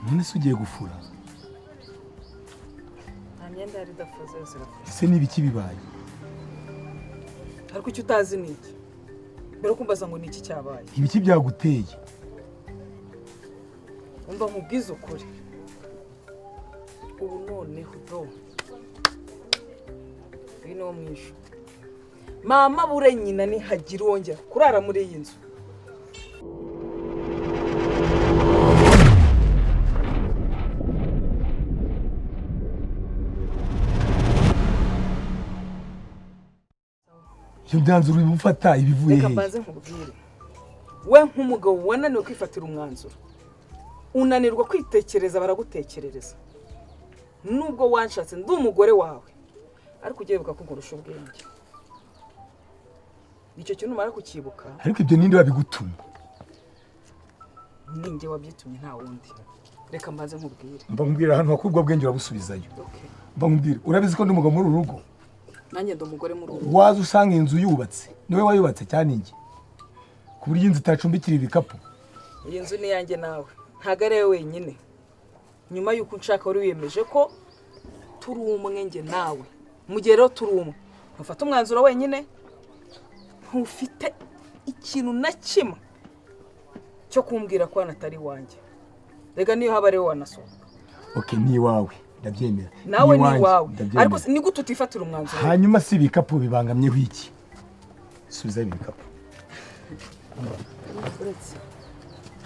None se ugiye gufura? Nta myenda yari idafuze, yose irafuze. Ese ni ibiki bibaye? Ariko icyo utazi ni iki? Mbere yo kumbaza ngo ni iki cyabaye, Ibiki byaguteye? Umva nkubwize ukuri. Ubu noneho do, uyu ni wo mwishu mama bure nyina, nihagira uwongera kurara muri iyi nzu. Iyo myanzuro uri gufata ibivuye Reka hehe? mbanze nkubwire, we nk'umugabo wananiwe kwifatira umwanzuro, unanirwa kwitekereza, baragutekerereza. Nubwo wanshatse ndi umugore wawe, ariko ugiye wibuka ko nkurusha ubwenge. Icyo kintu numara kucyibuka. Ariko ibyo ninde wabigutuma? Ninjye wabyitumye, nta wundi. Reka mbanze nkubwire. Mba nkubwira, ahantu hakubwa ubwenge urabusubizayo. Okay. Mba nkubwira, urabizi ko ndi umugabo muri uru rugo. Nanjye ndi umugore muri uru. Waza usanga inzu yubatse, niwe wayubatse cyane njye, ku buryo inzu itacumbikira ibikapu. Iyi nzu ni iyanjye nawe, ntabwo ari wowe wenyine. Nyuma y'uko unshaka, wari wiyemeje ko turi umwe njye nawe. Mu gihe rero turi umwe, ntufate umwanzuro wenyine, ntufite ikintu na kimwe cyo kumbwira ko hano atari iwanjye. Rega niyo haba ariwe wanasohoka. Okay, ni iwawe, ndabyemera. Nawe ni iwanjye, iwawe. Ndabyemera. Ariko ni gute utifatira umwanzuro? Hanyuma si ibikapu bibangamyeho iki? Subizayo ibikapu. Uretse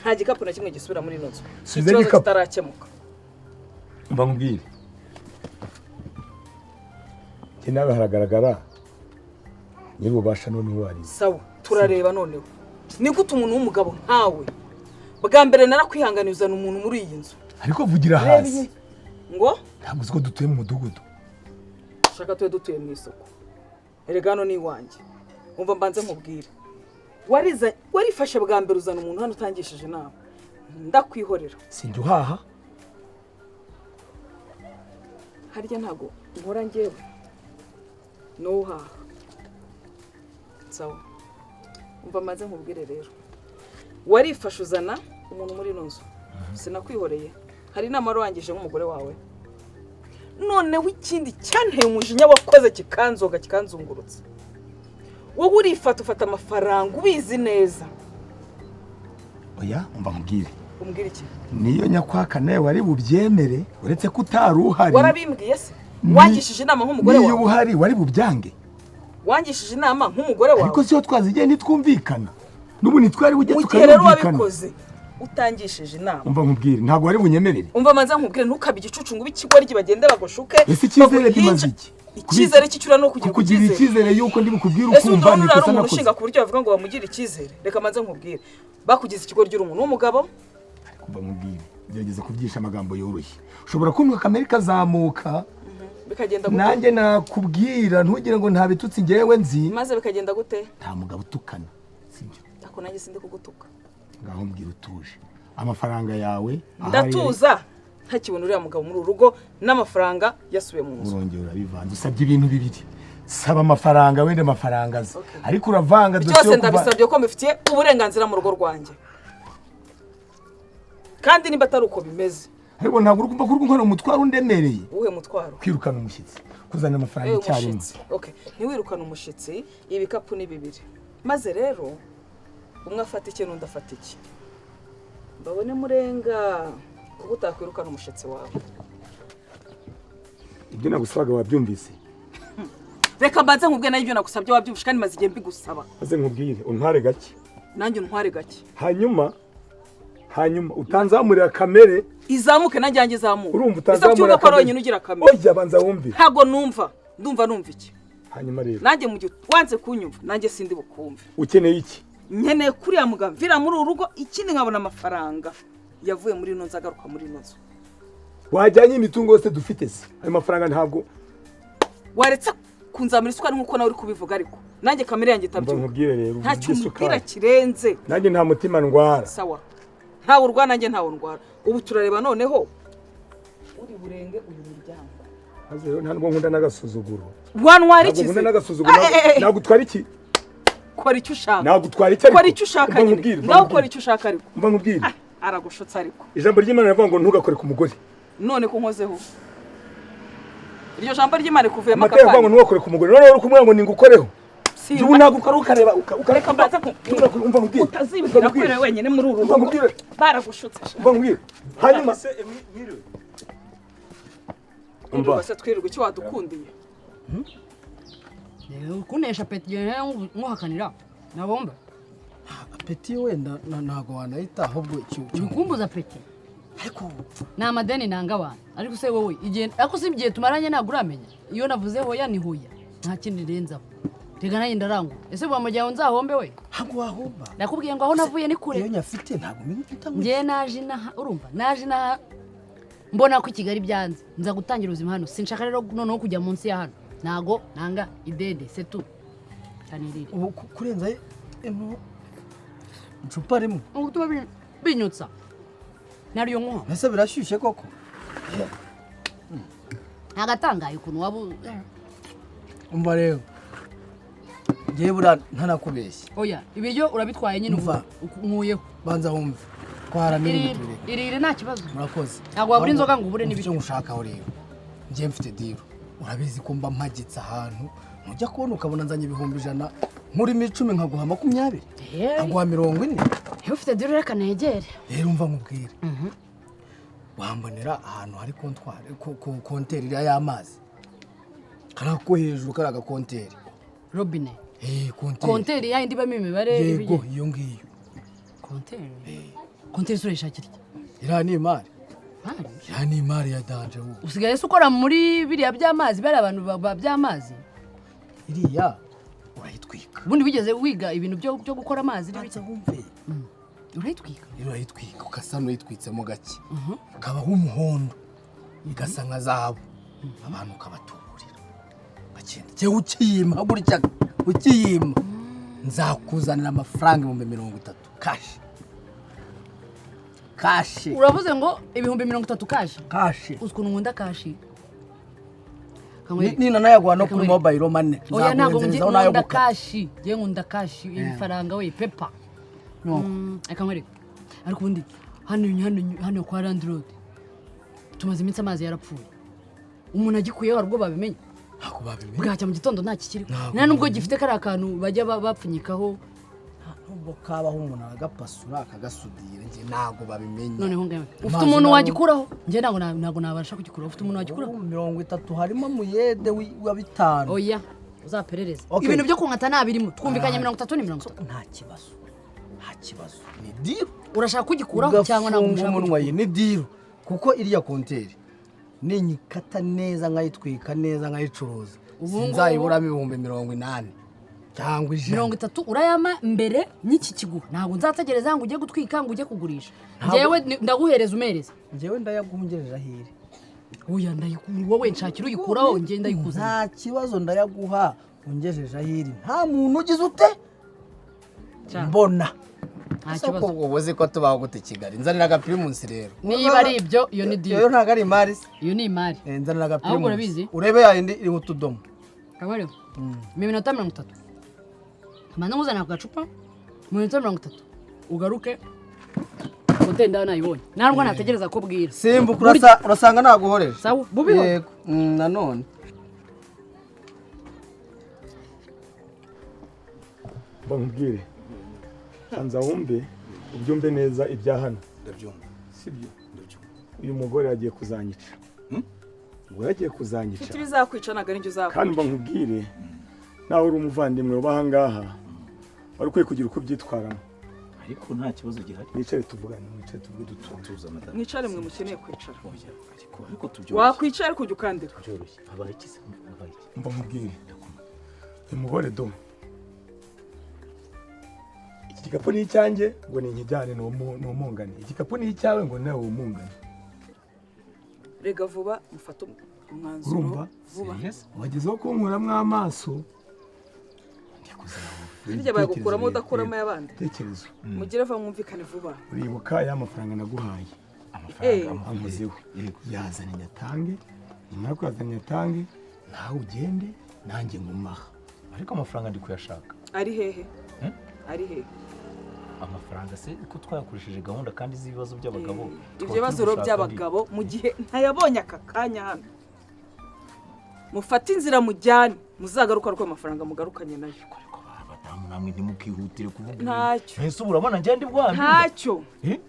nta gikapu na kimwe gisubira muri ino nzu Subiza ikibazo igikapu. kitarakemuka. Mba nkubwire, njye nawe haragaragara nyir'ububasha noneho warize. Sawa, turareba noneho ni gute umuntu w'umugabo nkawe, bwa mbere narakwihanganiye, uzana umuntu muri iyi nzu. Ariko vugira hasi. Ngo? Ntabwo uzi ko dutuye mu mudugudu? Shaka tube dutuye mu isoko, erega hano ni iwanjye. Umva mbanze nkubwire, wariza warifashe bwa mbere uzana umuntu hano utangishije inama, ndakwihorera. Sinjya uhaha. Harya ntago nkora njyewe n'uhaha? Sawa, umva mbanze nkubwire rero, warifashe uzana umuntu muri ino nzu, sinakwihoreye. Hari inama wari wangije nk'umugore wawe. Noneho ikindi cyanteye umujinya wakoze, kikanzoga kikanzungurutsa, wowe urifata ufata amafaranga ubizi neza. Oya, umva nkubwire. Umbwira iki? Niyo nyakwaka nawe wari bubyemere, uretse ko utari uhari. Warabimbwiye se? Wangishije inama nk'umugore Niyo wawe? uhari wari bubyange. Wangishije inama nk'umugore wawe? Ariko siyo twazigiye ntitwumvikana, n'ubu ntitwari bujye Mu gihe rero tukayumvikana. wabikoze utangishije inama. Umva nkubwire, ntabwo wari bunyemerere. Umva manza nkubwire, ntukabe igicucu ngo ube ikigoryi, bagende bagushuke. Ese icyizere baguhinje. bimaze iki? Icyizere cy'icyura no kugira Kukugirira icyizere yuko ndi bukubwire Ese undi ukumva urabona ni uriya ari ikosa umuntu nakoze. ushinga ku buryo bavuga ngo bamugire icyizere? Reka manze nkubwire, bakugize ikigoryi, uri umuntu w'umugabo. Ariko umva nkubwire, gerageza kubyisha amagambo yoroshye. Ushobora kumva kamere kazamuka. Bikagenda gute? Nanjye nakubwira, ntugire ngo nta bitutsi ngewe nzi. Maze bikagenda gute? Nta mugabo utukana, sibyo? Ako nanjye sindi kugutuka. Ngaho mbwira utuje, amafaranga yawe ahari? Ndatuza ntakibona uriya mugabo muri uru rugo n'amafaranga yasubiye mu nzu. Urongera urabivanze. Usabye ibintu bibiri: saba amafaranga, wenda amafaranga aze. Okay. Ariko uravanga dosiye Byose yo kuva. ndabisabye ko mbifitiye uburenganzira mu rugo rwanjye, kandi niba atari uko bimeze. Ariko ntabwo uri kumva ko uri gukora umutwaro undemereye. Uwuhe mutwaro? Kwirukana umushyitsi, kuzana amafaranga icyarimwe. Umushyitsi, okay, ntiwirukane umushyitsi. Ibikapu ni bibiri, maze rero umwe afata iki n'undi afata iki, mbabone murenga, kuko utakwirukana umushyitsi wawe. Ibyo nagusabaga wabyumvise? Reka mbanze nkubwe, nayo ibyo nagusabye wabyumvishe, kandi maze igihe mbigusaba. Maze nkubwire, untware gake. Nanjye untware gake. Hanyuma utanzamurira kamere. Izamuke, nanjye yanjye izamuke. Urumva, Ese utanzamurira byumva ko ari kamere. wenyine ugira kamere? Oya, banza wumve. Ntabwo numva, ndumva numva iki? Hanyuma rero. Nanjye mu gihe wanze kunyumva, nanjye sindi bukumve. Ukeneye iki? Nkeneye kuriya mugabo mvira muri uru rugo, ikindi nkabona amafaranga yavuye muri ino nzu agaruka muri ino nzu. Wajyanye imitungo yose dufite se? Ayo mafaranga ntabwo Waretse kunzamura isukari nk'uko nawe uri kubivuga, ariko nanjye kamere yanjye Mva itabyumva. nkubwire rero, Nta uvuze kintu umubwira isukari. kirenze. Nanjye nta mutima ndwara. Sawa, ntawe urwara, nanjye ntawe ndwara. Ubu turareba noneho uri burenge uyu muryango. Maze rero, nta nubwo nkunda n'agasuzuguro. Wantwara Ntabwo iki nkunda se? n'agasuzuguro. Ah, eh, eh, eh. Nagutwara iki? Kora icyo ushaka. Nagutwara iki ariko? Kora icyo ushaka Mva nyine. nkubwire, mva Ngaho nkubwire. kora icyo ushaka ariko. Mva nkubwire. Aragushutse ariko. Ijambo ry'Imana riravuga ngo ntugakore ku mugore. None ko nkozeho, iryo jambo ry'Imana rikuvuyemo Amategeko avuga ngo akapani. ntugakore ku mugore, none uri kumubwira ngo ningukoreho. Simba. Ubu ntabwo ukora, ukareba ukareka. Reka mbanze Umva nkubwire. Utazibwira ko uri wenyine muri uru Umva rugo. nkubwire. Baragushutse. Umva nkubwire. Hanyuma Se mwiriwe. Umva. Twirirwa se, twirirwa icyo wadukundiye? Kunesha peti igihe nkuhakanira nabomba. Apeti wenda ntabwo wanayita, ahubwo Uri kumbuza peti. Ariko Ni amadeni nanga abantu. Ariko se wowe, igihe, ariko si igihe tumaranye, ntabwo uramenya iyo navuze hoya ni hoya, nta kindi renzaho. Reka nanjye ndarangura. Ese buba mu gihe nzahombe we? Ntabwo wahomba. Nakubwiye ngo aho navuye ni kure. Iyo nyafite ntabwo menya icyo utanywa. Njye naje inaha, urumva, naje inaha mbona ko i Kigali byanze, nza gutangira ubuzima hano. Sinshaka rero noneho kujya munsi ya hano. Ntago nanga idede setu kanirire. Ubu kurenza icupa rimwe? Ubu tuba binyutsa nariyo nkuha. Mbese birashyushye koko. Ntagatangaye ukuntu waba Umva rero, ngewe buriya ntanakubeshye. Oya, ibiryo urabitwaye nyine ubu. Umva. Nkuyeho. Banza wumve, twara n'ibindi Irire. tubireke. Irire, nta kibazo. Murakoze. Ntabwo wabura inzoga ngo ubure Umva n'ibiryo. icyo ngushakaho rero, ngewe mfite deal. Urabizi ko mba mpagitse ahantu, ntujya kubona ukabona nzanye 100,000, nkurimo 10 nkaguha 20, nkaguha 40. Iyo ufite deal, reka negere. Rero umva nkubwire, wambonera ahantu hari comptoir, compteur iriya y'amazi, kariya ko hejuru, kariya gakonteri. Robine? Eh, compteur. Compteur yayindi ibamo imibare? Yego, iyo ngiyo. Compteur, compteur se urayishakira iki? Iriya ni imari. Mari? Iriya ni imari ya danger wowe. Usigaye se ukora muri biriya by'amazi, bariya abantu by'amazi? Iriya urayitwika. Ubundi wigeze wiga ibintu byo gukora amazi n'ibiki? Banza wumve. Urayitwika? Rero urayitwika, ugasa n'uyitwitsemo gake, ikabaho umuhondo, igasa nka zahabu, abantu ukabatuburira bagenda. Jyewe ukiyima gutya, ukiyima, nzakuzanira amafaranga 30,000 cash, cash. Uravuze ngo 30,000 cash? Cash. Uzi ukuntu nkunda cash? Nina nayaguha no kuri Reka mobile money. Oya, ntabwo ngiye. Nzaguhenzerezaho nayo Nkunda gukata. cash, ngiye nkunda cash, ibifaranga we, paper. Nuko. Reka nkwereke. Ariko ubundi hano hano hano kwa landlord tumaze iminsi amazi yarapfuye. Umuntu agikuyeho hari ubwo babimenya? Ntabwo babimenya. Bwacya mu gitondo nta kikiriho. Ntabwo Nta nubwo babimenya. gifite kariya kantu bajya bapfunyikaho. Nubwo kabaho, umuntu aragapasura akagasudira, njye ntabwo babimenya. Noneho ngawe ufite Amazi umuntu nayo- wagikuraho? Njye ntabwo nabasha kugikuraho. Ufite umuntu wagikuraho? 30 harimo muyede wa 5. Oya, uzaperereze. Okay. Ibintu byo kunkata ntabirimo. Twumvikanye, 30 ni 30. Nta kibazo, nta kibazo, ni deal. Urashaka kugikuraho cyangwa ntabwo Ugafunga ushaka umunwa. kugikuraho? Ye, ni deal, kuko iriya compteur ninyikata neza, nkayitwika neza, nkayicuruza, Ubu ngubu- sinzayiburamo 80,000 cyangwa 100. 30 urayama mbere n'iki kiguha. Ntabwo nzategereza ngo ujye gutwika, ngo ujye kugurisha. Njyewe ndaguhereza, umereza. Njyewe ndayaguhungereje ahiri. Oya, ndayikura. Wowe nshakira uyikuraho, njye ndayikuzanira. Nta kibazo, ndayaguha ungejeje ahiri, nta muntu ugize ute mbona. Nta Ese kibazo. ko ubwo uzi ko tubaho gute i Kigali? Nzanira agaPrimus rero. Niba ari ibyo, iyo ni Iyo deal. ntabwo ari imari se? Iyo ni imari. Eh, nzanira Ahubwo agaPrimus. urabizi? Urebe yayindi iriho utudomo. Kabare, mu minota 30 kamanza nkuzanira ako gacupa. Mu minota 30 ugaruke, hoteli ndawe nayibonye. Ntabwo nategereza ko bwira. Simbuka, urasanga naguhoreje. Sawa, bubiho. Yego. Nanone Nkubwire, banza wumve, ubyumve neza ibya hano. Ndabyumva. Sibyo? Ndabyumva. Uyu mugore agiye kuzanyica, umugore agiye kuzanyica. Ufite ibizakwica, ntabwo ari njye uzakwica. Kandi mba nkubwire, nawe uri umuvandimwe uba aha ngaha, wari ukwiye kugira uko ubyitwaramo. Ariko nta kibazo gihari. Mwicare tuvugane, mwicare tuvuge dutuze. Tuza madamu. Mwicare mwe mukeneye kwicara. Oya, ariko tubyoroshye. Wakwicara ariko ujya ukandika. Byoroshye. Habaye iki se? Habaye iki? Mba nkubwire, uyu mugore do, iki gikapu ni icyanjye ngo ni nkijyane ni umungane, igikapu ni icyawe ngo nawe wumungane. Rega vuba, mufate umwanzuro. Urumva? Vuba. Serious? Wagezeho kunkuramo amaso. Hirya bayagukuramo, udakuramo ay'abandi. Ibitekerezo. Mugire vuba, mwumvikane vuba. Uribuka ya mafaranga naguhaye? Eh. Ankozeho. Yego. Yazane nyatange, nyuma yo kuyazana nyatange, nawe ugende, nanjye ngumaha. Ariko amafaranga ndi kuyashaka. Ari hehe? Hmm? Ari hehe? Amafaranga se ko twayakoresheje gahunda kandi z'ibibazo by'abagabo? Ibyo bibazo rero by'abagabo, mu gihe ntayabonye aka kanya hano, mufate inzira mujyane, muzagaruka ariko amafaranga mugarukanye nayo. Ariko abadamu namwe ntimukihutire kuvuga ibintu. Ntacyo. Mbese ubu urabona ngende bwanyu? Ntacyo. Eh?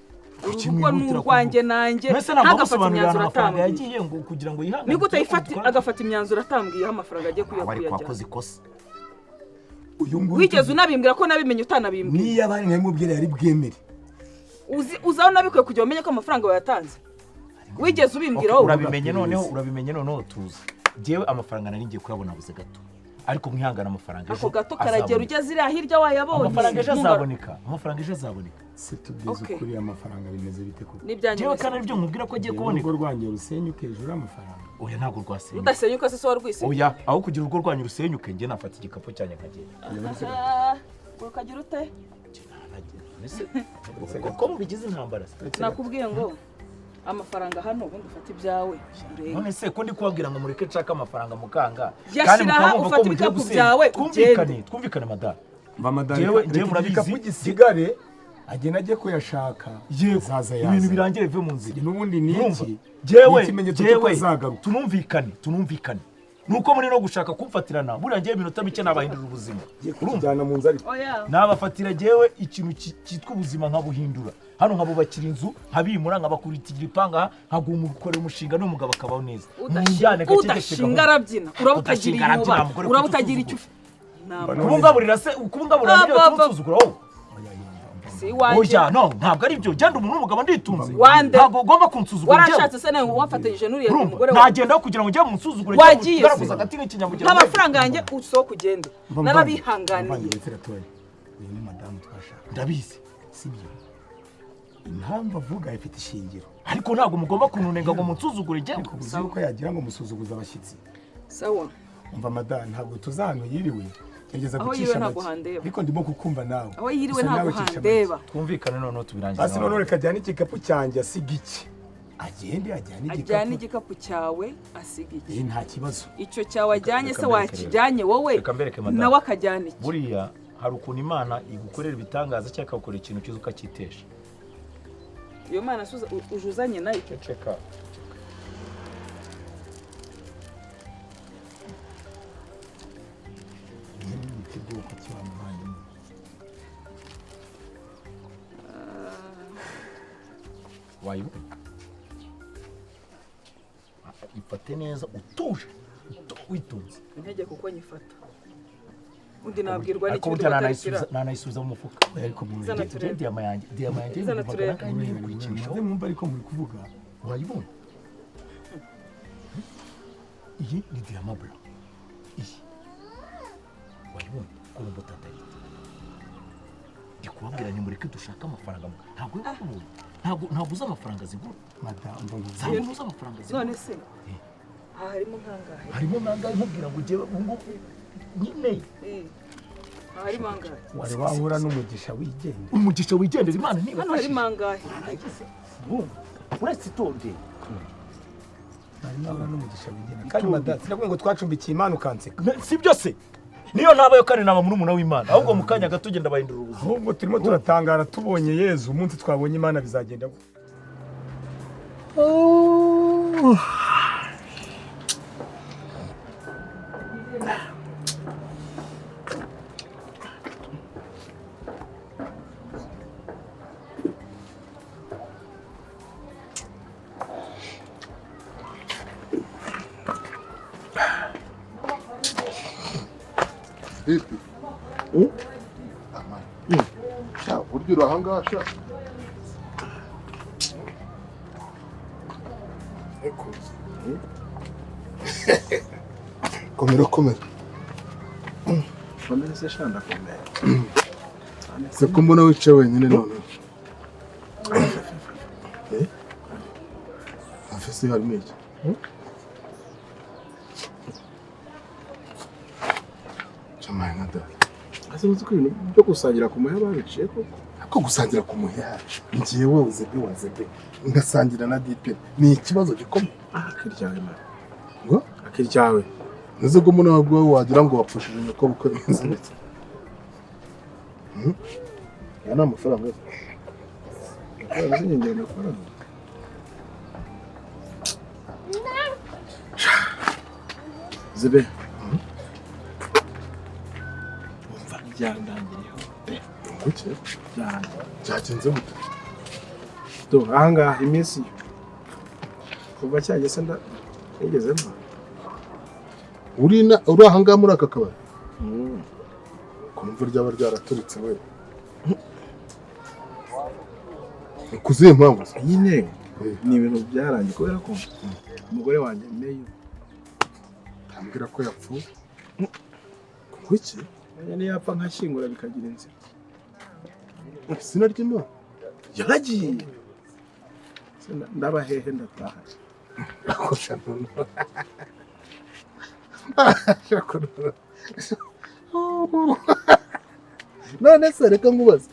Kuki Urugo ni mwihutira urwanjye kuvuga? nanjye. Mbese ntabwo Ntagafate basobanurira imyanzuro amafaranga atambwiye. yagiye ngo kugira ngo yihangane? Ni gute ayifate, agafata imyanzuro atambwiye aho amafaranga agiye Aba ariko kuyajyana? wakoze ikosa. Uyu nguyu Wigeze unabimbwira ko nabimenye utanabimbwiye? Niyo abari nkabimubwira yari bwemere. Uzi uzi aho nabikuye kugira umenye ko amafaranga wayatanze? Wigeze ubimbwira Okay, wowe? urabimenye noneho, urabimenye noneho, tuzi. Njyewe amafaranga nari ngiye kuyabona abuze gato, ariko mwihangane, amafaranga ejo Ako gato karagera. azaboneka. Ugeze iriya hirya wayabonye. Amafaranga ejo azaboneka, amafaranga ejo azaboneka. Se tubwize Okay. ukuri, amafaranga bimeze bite koko? N'ibyanyu Njyewe mwese. kandi aribyo nkubwira ko agiye kuboneka. Urugo rwanjye rusenyuke hejuru y'amafaranga? Oya, ntabwo rwasenyuka. Rudasenyuka se, so warwise? Oya, aho kugira urugo rwanyu rusenyuke, njye nafata igikapu cyanjye nkagenda. Ah, ukagira ute? Ese ko mubigize intambara se? Nakubwiye ngo amafaranga hano, ubundi ufate ibyawe urebe. None se ko ndi kubabwira ngo mureke nshake amafaranga mukanga, Yashyira mukaba aha, mwumva ko ufate mugiye ibikapu gusenya? byawe, Twumvikane, ugende. twumvikane madame. Mama. Njyewe murabizi. Igikapu gisigare, agenda ajye kuyashaka. Yego. Azaza Ibintu yaza. birangire bive mu nzira. N'ubundi ni Urumva? iki? Ni Jewe ikimenyetso cy'uko jewe azagaruka. Tunumvikane, tunumvikane. Nuko muri no gushaka kumfatirana, buriya ngewe iminota mike nabahindura ubuzima. Ugiye Urumva? kukijyana mu nzu ariko. Oya. Nabafatira jewe ikintu cyitwa ubuzima nkabuhindura hano, nkabubakira inzu, nkabimura, nkabakurikira ipanga, nkagumukorera umushinga n'umugabo akabaho neza. Munjyane gake gake. Udashinga Gahunda. arabyina. Uraba utagira Udashinga iyo arabyina, uba mugore, uraba kuki utagira icyo usuzugura? ufite. Kubungaburira se, kubungaburira nibyo Aba- bituma unsuzugura wowe? Si iwanjye. Oya, no, ntabwo ari byo. Genda umuntu w'umugabo, nditunze. Wande? Ntabwo ugomba kunsuzugura njyewe. Warashatse se nawe wafatanyije n'uriya Urumva? mugore wawe? Nagenda kugira ngo njye munsuzugure? Wagiye se? Kugaragaza agati nk'ikinyamugero. Nta mafaranga yanjye, usohoke ugende, narabihanganiye. Uyu ni madamu twashaka. Ndabizi. Sibyo, impamvu avuga ifite ishingiro. Ariko ntabwo mugomba kununenga ngo munsuzugure njyewe. Ariko uzi yuko yagira ngo musuzuguze abashyitsi. Sawa. Umva madamu, ntabwo tuzi ahantu yiriwe, gerageza Aho gucisha yiriwe ntabwo make. handeba. Ariko ndimo kukumva nawe. Aho yiriwe Gusa ntabwo nawe cisha make. handeba. Twumvikane noneho tubirangize. Basi noneho reka ajyane igikapu cyanjye asiga iki, agende ajyane Ajyane igikapu. Igikapu cyawe asiga iki? Eh, nta kibazo. Icyo cyawe ajyanye Reka se mbereke rero. wakijyanye wowe? Reka mbereke, madame. Nawe akajyana iki? Buriya hari ukuntu Imana igukorera ibitangaza cyangwa ikagukorera ikintu cyiza ukacyitesha. Iyo mana se uje uzanye nayo? Ceceka. Iyi ni imiti bwoko ki wamuvandimwe? Wayibona, ifate neza utuje, witonze. Intege kuko nyifata undi nabwirwa Ariko n'ikindi burya batarikira. nanayisubiza mu mufuka. Oya, ariko mu Zana Njye turebe. Diyama yanjye, diyama yanjye Zana y'ibihumbi turebe. 400 ngiye kuyikinishaho. Muze mwumve, ariko muri kuvuga. Urayibona, iyi ni diyama bura, iyi wayibonye kurumba utatarita. Ndi kubabwira ni mureke dushake amafaranga, ntabwo yo kubonye, ntabwo uzi amafaranga zigura. Madamu, mva nkubwire. Ntabwo uzi amafaranga zigura. None se aha harimo nkangahe? Harimo nangahe nkubwira ngo ujye ubu ngubu nyine? Eh, aha harimo angahe? Wari wahura n'umugisha wigendera. Umugisha wigendera, Imana Hano ntibafashije. harimo angahe? Uretse itonde. Wari wahura n'umugisha wigendera kandi madamu, sinakubwiye ngo twacumbikiye Imana ukanseka? Si byo se? Niyo ntabayo kandi naba murumuna w'Imana, ahubwo mu kanya gato ugenda bahindura ubuzima. Ahubwo turimo turatangara tubonye Yezu, umunsi twabonye Imana bizagenda gute? Vipi? Amani. Sha, burya uri ahangaha sha. Eko. Komera, komera. Komera se sha, ndakomera. Se ko mbona wicaye wenyine none? Eh? Afise harimo iki? Chamaye nka data. Ese uzi ko ibintu byo gusangira ku muheha babiciye koko? Ko gusangira ku muheha, njyewe uzebe wazebe ngasangira na DP ni ikibazo gikomeye? Akiryawe mara. Ngo? Akiryawe. Neze ko mbona wagira ngo wapfushije nyoko bukwe, bimeze bite? Aya ni amafaranga yose. Amafaranga z'inyongera amafaranga. Zebe. Umva byandangiriyeho pe. Kuki? Byarangiye. Byagenze gute? Do ahangaha iminsi yo. Kuva cyageze se nda nigeze mpa. Uri na uri ahangaha muri aka kabari? Kumva ryaba ryaraturitse we. Ni ku zihe mpamvu se? Nyine ni ibintu byarangiye kubera ko umugore wanjye Meyo Tambwira ko yapfuye. Kuki? niyo yapfa nkashyingura bikagira inzira. Izina ry'Imana. Yaragiye. Se ndaba hehe ndataha. Akosha nono. None se reka nkubaze.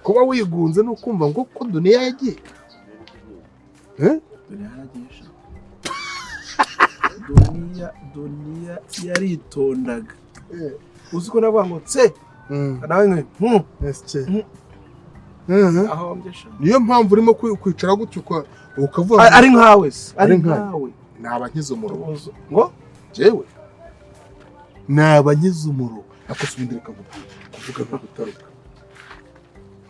Kuba wigunze no kumva ngo ko duniya yagiye. Eh? Duniya yaragiye sha. Duniya yaritondaga. Uzi ko navuga ngo tse nawe nka Ese. Aho mbye sha. Niyo mpamvu urimo kwicara gutyo ukavuga Ari nkawe se, ari nkawe. Naba nkize umuro. Ngo jewe naba nkize umuro. Ako subindi reka kuvuga no gutaruka.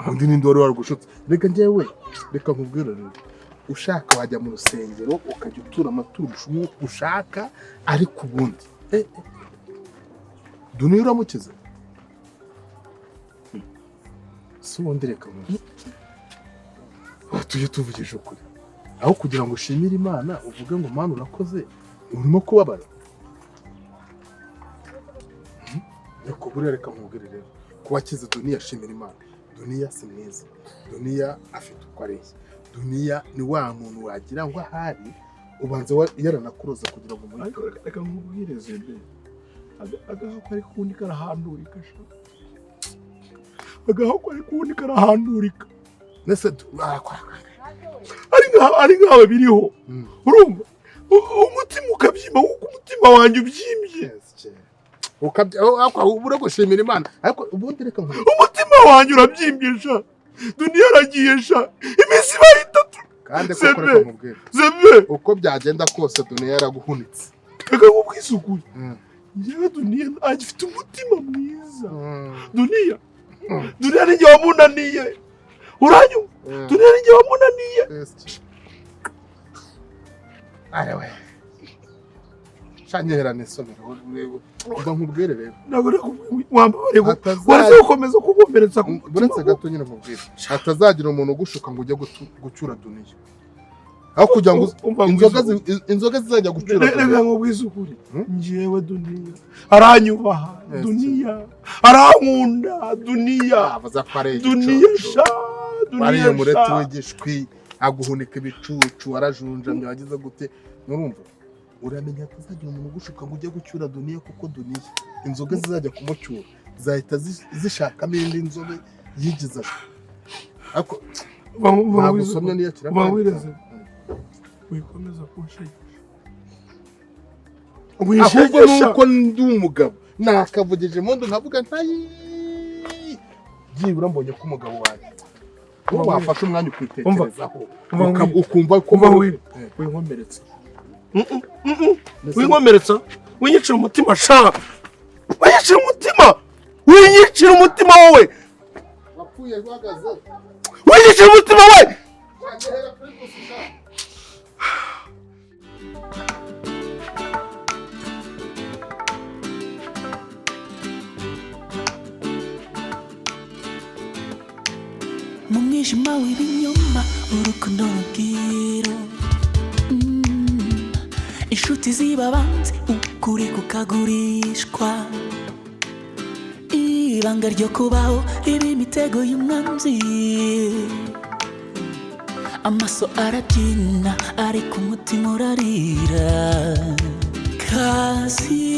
Undi ninde wari warugushutse? Reka njyewe reka nkubwire rero. Ushaka wajya mu rusengero ukajya utura amaturo ushaka ariko ubundi. Duniya uramukiza. Si ubundi reka nkubwire. Tujye tuvugisha ukuri. Aho kugira ngo ushimire Imana uvuge ngo Mana urakoze urimo kubabara. Ariko buriya reka nkubwire rero kuba akize duniya ashimira Imana. Duniya si mwiza. Duniya afite uko areshya. Duniya ni wa muntu wagira ngo ahari ubanza yaranakuroza kugira ngo umuhite. Ariko reka nkubwire Zebe. Agaho kari kundi karahandurika sha. Agaho kari kundi karahandurika. Nese ari nkawe biriho. Urumva umutima ukabyimba kuko umutima wanjye ubyimbye. Ukabya uragushimira Imana ariko ubundi reka nkubwire. Umutima wanjye urabyimbye sha. Duniya yaragiye sha. Iminsi ibaye itatu. Kandi koko reka nkubwire. Zebe. Uko byagenda kose duniya yaraguhunitse. Reka nkubwise ukuri. Njyewe duniya agifite umutima mwiza. Duniya. Duniya ni njye wamunaniye. Uranyumva? Duniya ni njye wamunaniye. Arewe. Shanyeherane isomero. Umva nkubwire rero. Ntabwo wambabare waretse gukomeza kugumeretsa ku mutima. Buretse gato nyine nkubwire. Hatazagira umuntu ugushuka ngo ujye gucyura duniya. Aho kugira ngo inzoga zizajya gucyura duniya. Reka nkubwise ukuri. Njyewe duniya aranyubaha, duniya arankunda, duniya. Duniya sha, duniya Ariye mureti w'igishwi aguhunika ibicucu arajunjamye wagize gute nurumva uramenya atazagira umuntu ugushuka ngo ujye gucyura duniya kuko duniya inzoga zizajya kumucyura zahita zishakamo indi nzobe yigiza ariko ntabwo usomye niyo kirabwireze wikomeza kunshegesha ahubwo nuko ndi umugabo nakavugije impundu nkavuga ntayi byibura mbonye ko umugabo wanjye wafashe umwanya ukitekerezaho ukumva ko winkomeretsa winkomeretsa winyicira umutima sha winyicira umutima winyicira umutima wowe wapfuye uhagaze winyicira umutima we. Mu mwijima w'ibinyoma urukundo rubwira inshuti zibabanze ukuri kukagurishwa ibanga ryo kubaho riba imitego y'umwanzi amaso arabyina ariko umutima urarira kazi.